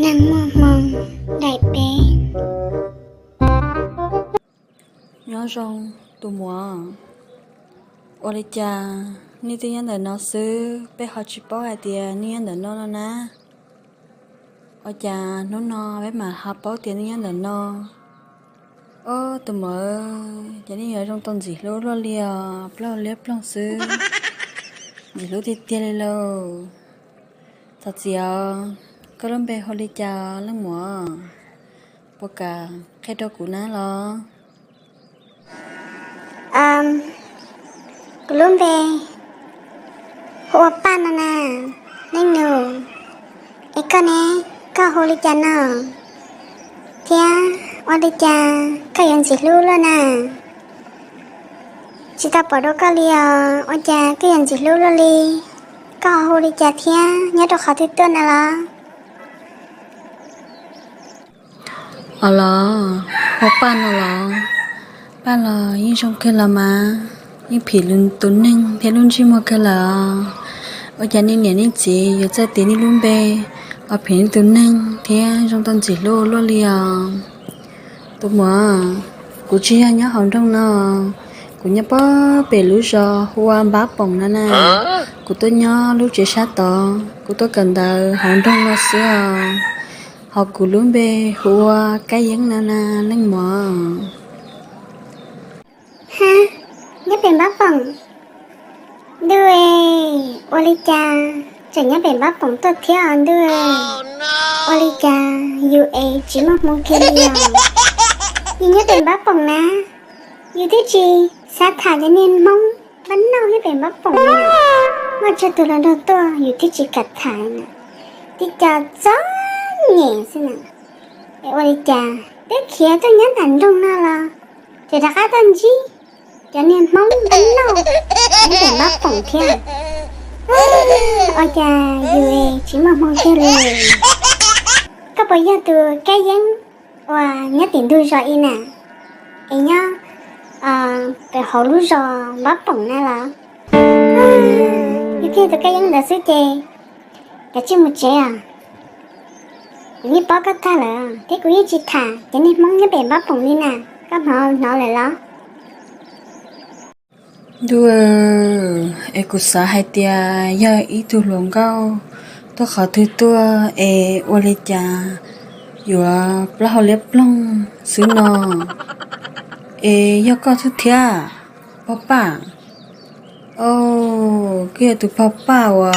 Nag muaj hmoo daim peb. Nyob zoo tus muam, ua li cas nej twb nyob ntawm no xwb peb ho tsis paub hais tias nej nyob ntawm no no na? Ua cas hnub no peb mam ho paub tias nej nyob ntawm no? Ob, tus muam, ces nej yuav zoo tau ntxim hlub luaj li os, plaub hau liab ploog xwb, ntxim hlub tiag tiag li lauj. Thov txim os, koj lub npe hu li cas leej muam? Puas kam qhia rau kuv na los? Kuv lub npe hu ua Paj no na, leej nus. Es koj ne, koj hu li cas no? Thiab ua li cas koj yuav ntxim hlub luaj na? Tsis tau pom dua koj li os, ua cas koj yuav ntxim hlub luaj li? Koj ho hu li cas thiab, nyob rau qhov twg tuaj na los? Os los, hu Paj no los? Paj los yeej zoo kawg los mas, yeej phim tus neeg thiab lub ntsej muag kawg lawm. Ua cas nej niam nej txiv yuav txawj tias nej lub npe ho phim tus neeg thiab zoo tau ntxim hlub luaj li os? Tus muam, kuv tsis yog nyob hauv nroog no, kuv nyob pem lub zos hu ua Npab Poom no na. Kuv tuaj nyob lub tsev sab tod, kuv tuaj kawm ntawv hauv nroog no xwb os. Ho kuv lub npe hu ua Kab Yeeb no na leej muam. Ha, nyob pem Npab Poom. Ntuj, ua li cas tseem nyob pem Npab Poom tuaj thiab os ntuj? Ua li cas yus es tsis muaj hmoo kiag li os? Yus nyob pem Npab Poom na, yus twb tsis xav tham cov niag Hmoob npab nauj nyob pem Npab Poom li. Muaj tsawg tus los nrog tuaj yus twb tsis kam tham na. Tib co txom nyem xwb na. Es ua li cas twb khiav tuaj nyob nram nroog no los tseem rov qab tuaj ntsib cov niag Hmoob npab nauj nyob pem Npab Poom thiab? Ua cas yus tsis muaj hmoo kiag li? Koj puas yog tus Kab Yeeb uas nyob tim ntug zos i na, es nyob pem hauv lub zos Npab Poom na los? Yog koj yog tus Kab Yeeb ntawd xwb ces kav tsij mus tsev os. Kuv yeej paub koj tag lawm thiab kuv yeej tsis tham cov niag Hmoob nyob pem Npab Poom li na. Koj hnov hnov lawm los? Ntuj, es kuv xav hais tias yog ib tug hluas nkauj tuaj qhov twg tuaj es ua li cas yuav plaub hau liab ploog xwb no. Es yog koj xwb thiab, pog Paj? Au, koj yog tus pog Paj uas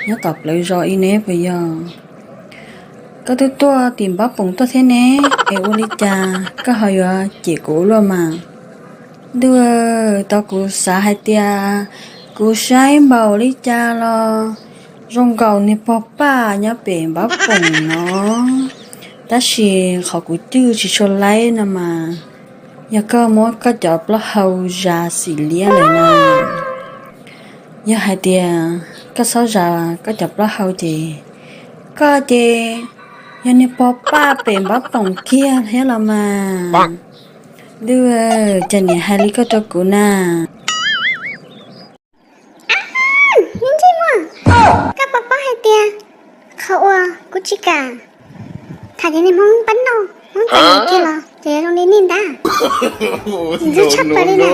nyob tom plawv zos i ne puas yog? Koj twb tuaj tim Npab Poom tuaj thiab ne, es ua li cas koj ho yuav cem kuv ua luaj mas? Ntuj, tau kuv xav hais tias kuv saib npaum li cas los zoo nkaus niag pog Paj nyob pem Npab Poom no, tab sis qhov kuv cwj tsis tshua laib no mas yog koj muab koj cov plaub hau zas xim liab lawm na. Yog hais tias koj txhob zas koj cov plaub hau ces koj ces yog niag pog Paj pem Npab Poom kiag thiab los mas. Ntuj, cas niam hais li koj rau kuv na? Ntsej muag, koj puas paub hais tias qhov uas kuv tsis kam tham cov niag Hmoob npab nauj Hmoob txom nyem kiag los ces zoo li nej ntag. Ntxub tshaj plaws li na.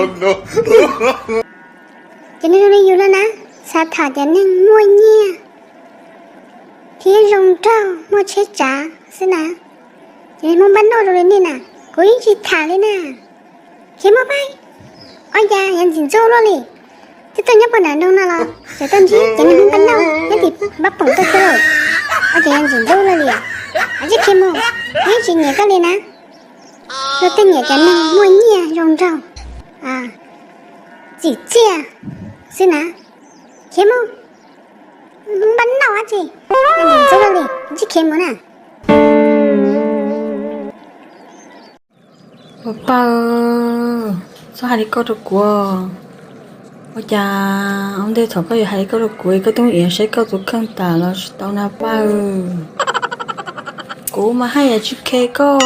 Ces neeg zoo li yus no na, xav tham cov neeg muaj nyiaj thiab zoo nraug muaj tsheb tsav xwb na. Ces niag Hmoob npab nauj zoo li nej na, kuv yeej tsis tham li na. Khiav mus pab. Ua cas yuav ntxim ntxub luaj li? Twb tuaj nyob puag nram nroog no los tseem tuaj ntsib cov niag Hmoob npab nauj nyob tim Npab Poom tuaj thiab lauj. Ua cas yuav ntxim ntxub luaj li? Kav tsij khiav mus, kuv yeej tsis nyiam koj li na. Luag tej nyiam cov neeg muaj nyiaj zoo nraug, txim txiaj xwb na. Khiav mus, Hmoob npab nauj dab tsi, ntxub luaj li, kav tsij khiav mus na. Pog Paj, txhob hais li koj rau kuv. Ua cas ua ntej thaum koj yuav hais li koj rau kuv es koj twb iv saib koj tus kheej tas los tsis tau na Paj. Kuv mas haj yam tsis khe koj.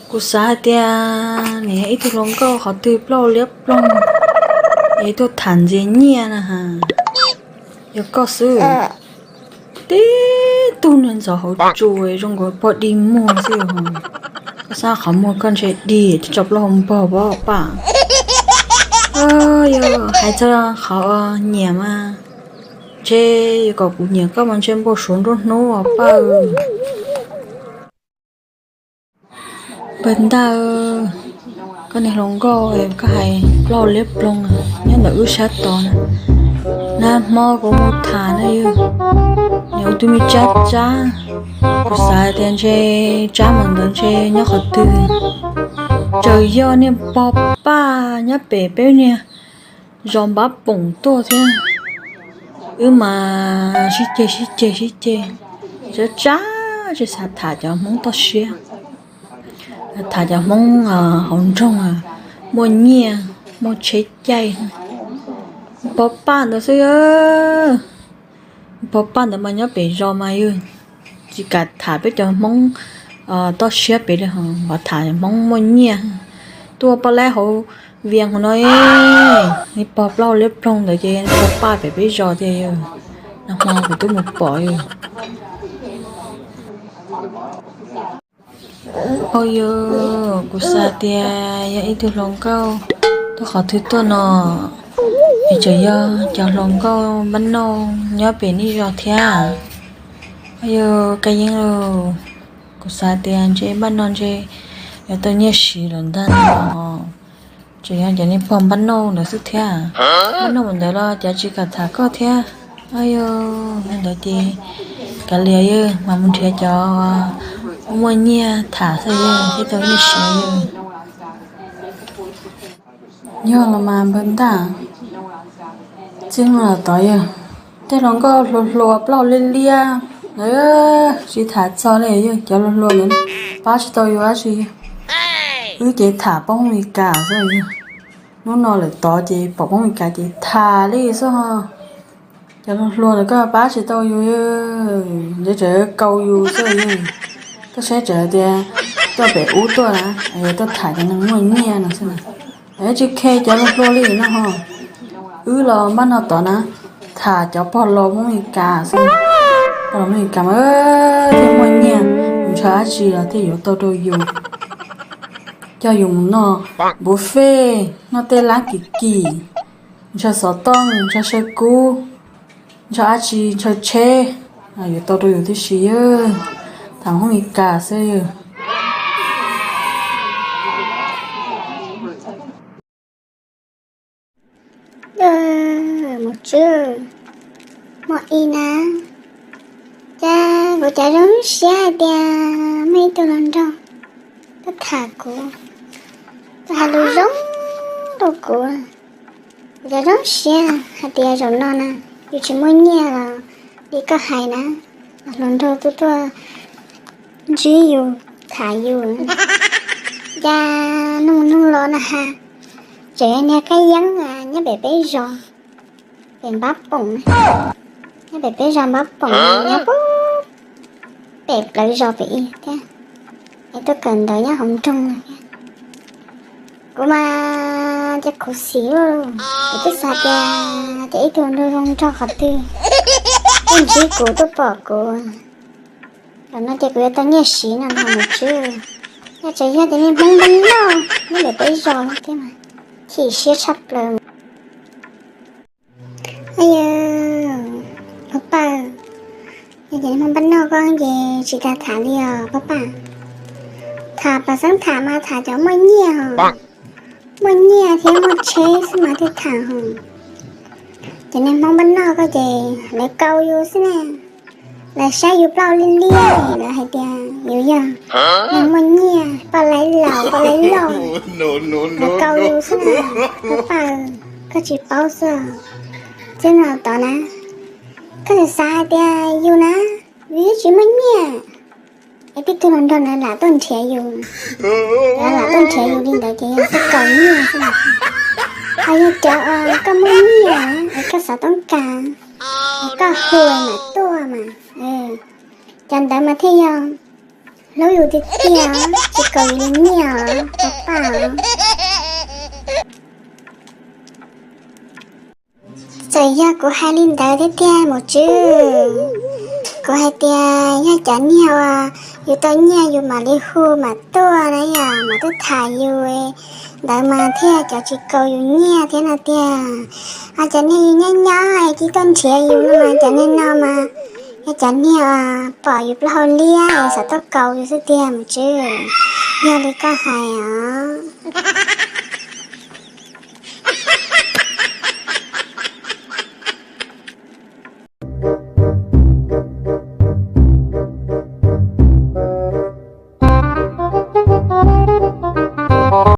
Kuv xav hais tias nws yog ib tug hluas nkauj qhov twg plaub liab ploog es tuaj tham ntxias nyiaj na has. Yog koj xwb, tib Ub, niag ntxov hauv tsuas zoo nkaus pog dig muag xwb. Koj xav qhov muag koj ntshe dig tso plaub hau npog pab paj. Yog hais txog qhov nyiam mas ntshe yuav kom kuv nyiam koj mas ntshe npau suav nruab hnub os paj. Npawg Ntaj, koj niag hluas nkauj koj hais plaub hau liab ploog nyob ntawm wb sab tod na. Nag hmo kuv mus tham na yog, nws ua tus me tsab tsab, kuv xav tias ntshe tsab mus ntawd ntshe nyob qhov twg. Txawm yog niag pog paj nyob pem peb niag zos npab poom tuaj thiab. Wb mas sib ceg sib ceg sib ceg, tsab tsab tsis xav tham cov Hmoob toj siab, tham cov Hmoob hauv nroog muaj nyiaj muaj tsheb caij. Pog paj ntawd xwb, pog paj ntawd mas nyob pem zos mas yog tsis kam tham peb cov Hmoob toj siab pem li, ho tham Hmoob muaj nyiaj. Tuaj poj laib hauv Vias hauv no, pog plaub hau liab ploog ntawd ces pog paj pem peb zos tiag. Nag hmo kuv twb mus pom yog. Au yog, kuv xav tias yog ib tug hluas nkauj tuaj qhov twg tuaj no, es tseem yog cov hluas nkauj npab nauj nyob pem nej zos thiab. Au yog, Kab Yeeb lauj, kuv xav tias ntshe npaj no ntshe yuav tau nyiaj siv lawm ntag no. Tseem yog cov niag pog npab nauj ntawd xwb thiab. Npaj nauj ntawd los cov tsis kam tham koj thiab. Au yog, yog ntawd ces kav liam yog mas mus nrhiav cov muaj nyiaj tham xwb yog thiaj tau nyiaj siv yog. Yog los mas npawg Ntaj, txij no los tod yog tej hluas nkauj hluas hluas plaub hau liab liab, tsis tham txog li yog cov hluas hluas ntawd pab tsis tau yus dab tsi. Wb ces tham pab Hmoob Mes Kas xwb yog. Hnub no lawm tod ces pom pab Hmoob Mes Kas ces tham li xwb ho. Cov hluas hluas ntawd koj pab tsis tau yus, ntshe tseem kaus yus xwb yog. Koj saib tseem tias tuaj pem ub tuaj na, tuaj tham cov neeg muaj nyiaj no xwb na. Tsis khe cov hluas hluas li no ho. Wb los npaj no tod na, tham cov pog laus Hmoob Mes Kas xwb. Pog laus Hmoob Mes Kas mas thiaj muaj nyiaj, ntshaw dab tsi los thiaj yuav tau rau yus. Coj yus mus noj buffet, noj tej lab kim kim, ntshaw xov tooj, ntshaw saw kub, ntshaw dab tsi, ntshaw tsheb, yuav tau rau yus tib si. Tham Hmoob Mes Kas xwb. Mus tswb, muaj ib na, cas kuv cas zoo siab hais tias muaj ib tug hluas nraug tuaj tham kuv, tuaj hais lus zoo rau kuv. Kuv cas zoo siab hais tias zaum no na, yus tsis muaj nyiaj los li koj hais na, hluas nraug tuaj tuaj ntsib yus, tham yus, cas nug nug los na has, tseem niag Kab Yeeb nyob pem peb zos, pem Npab Poom, nyob pem peb zos Npab Poom, nyob pem plawv zos pem thiab, es tuaj kawm ntawv nyob hauv nroog no thiab. Kuv mas cas khuv xim, kuv twb xav tias, tias ib tug nraug zoo nraug qhov twg tuaj ntsib kuv tuaj pom kuv, tam no ces kuv yuav tau nyiaj siv no no mus tswb. Yog tseem yog tias niag Hmoob npab noj nyob pem peb zos no thiab mas chim siab tshaj plaws. Yog, ua pawg, yog tias niag Hmoob npab noj koj ces tsis tas tham li os pab paj. Tham pam xeeb tham mas tham cov muaj nyiaj os, muaj nyiaj thiab muaj tsheb xwb mas thiaj tham hos. Ces niag Hmoob npab noj koj ces lawv kaus yus xwb na. Lawv saib yus plaub hau liab liab, lawv hais tias yus yog neeg muaj nyiaj, poj laib laus poj laib loj, lawv kaus yus xwb na. Pab paj, koj tsis paub xwb. Txij no tod na, koj txawm xav hais tias yus na, yus twb tsis muaj nyiaj, es tib tug hluas nraug na lam tuaj nrhiav yus, lam tuaj nrhiav yus li ntawd ces yog koj kaus nyiaj xwb. Ho yog cov koj muaj nyiaj es koj xav toob kas, koj hu mam tuaj mas, cov ntawd mas thiaj yog hlub yus tiag tiag, tsis kaus yus li nyiaj os pab paj. Txawm yog kuv hais li ntawd thiab tiag mus tswb, Kuv hais tias yog cov niag uas yus tau nyiaj yus mam li hu mam tuaj na yom, mam tuaj tham yus ntawd mas thiaj cov tsis kaus yus nyiaj thiab no tiag. Ho cov niag yus nyob nyob es cia tuaj nrhiav yus no mas cov niag no mas yog cov niag uas pom yus plaub hau liab es xav tuaj kaus yus xwb tiag mus tswb. Yog li koj hais os.